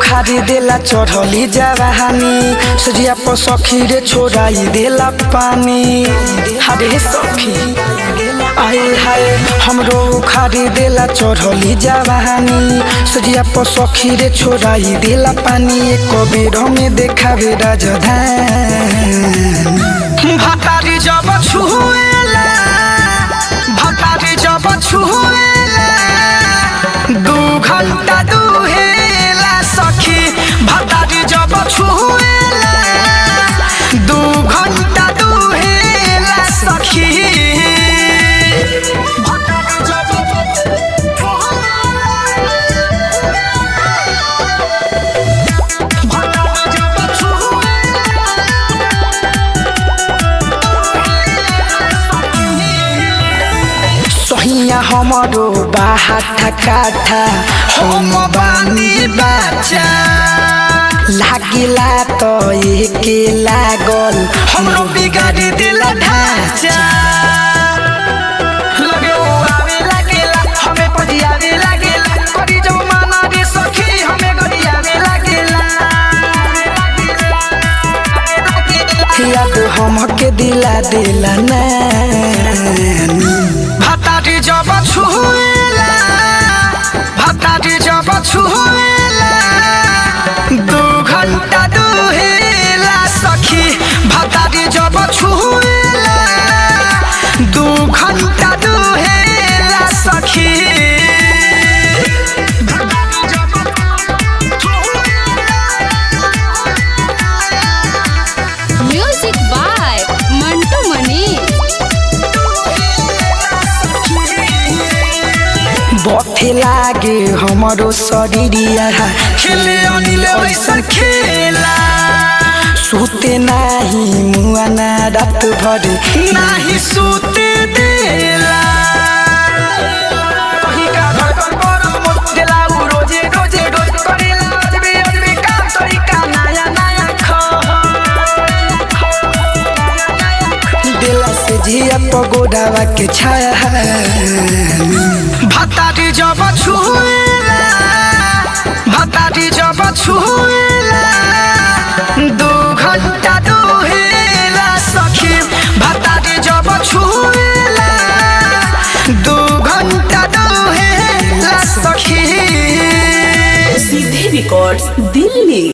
उखाड़ी देला चढ़ली जवानी, सजिया पर सखी रे छोड़ाई देला पानी। हरे सखी आए हाय, हमरो उखाड़ी देला चढ़ली जवानी, सजिया पर सखी रे छोड़ाई देला पानी। एक बेर में देखावे राजधानी, भतारी जब छुएला, भतारी जब छुएला 2 घंटा दुहेला सखी। भतारी जब छुएला 2 घंटा दुहेला सखी। भतारी जब सहिया हमरो बाहाठा काठा, हम बानी बच्चा लागिला त एके लागल, हमरो बिगाड़ी दिला ढांचा। लगे उ आवे लागेला, हमें पजियावे लागेला, करी जो माना रे सखी हमें गरियावे लागेला। याद हमके दिला दिला ना, भतारी जब छुएला, भतारी जब छुएला 2 घंटा दुहेला सखी। भतारी जब छुएला 2 घंटा दुहेला सखी। म्यूजिक बाय मंटू मनी। बथे लागे हमरो शरीरिया, खेले अनिल ऐसन खेला, सुते नाही मुआना रात भर नाही सुते देला। कहीं का धड़कन बड़ मोर देला उ रोजे रोजे रोज करेला अजबे अजबे काम तरीका नया नया खो देला से जिया पगोडावा के छाया। भतारी जब छुएला, भतारी जब छुएला 2 घंटा दुहेला सखी। भतारी जब छुएला 2 घंटा दुहेला सखी। सीधे रिकॉर्ड्स दिल्ली।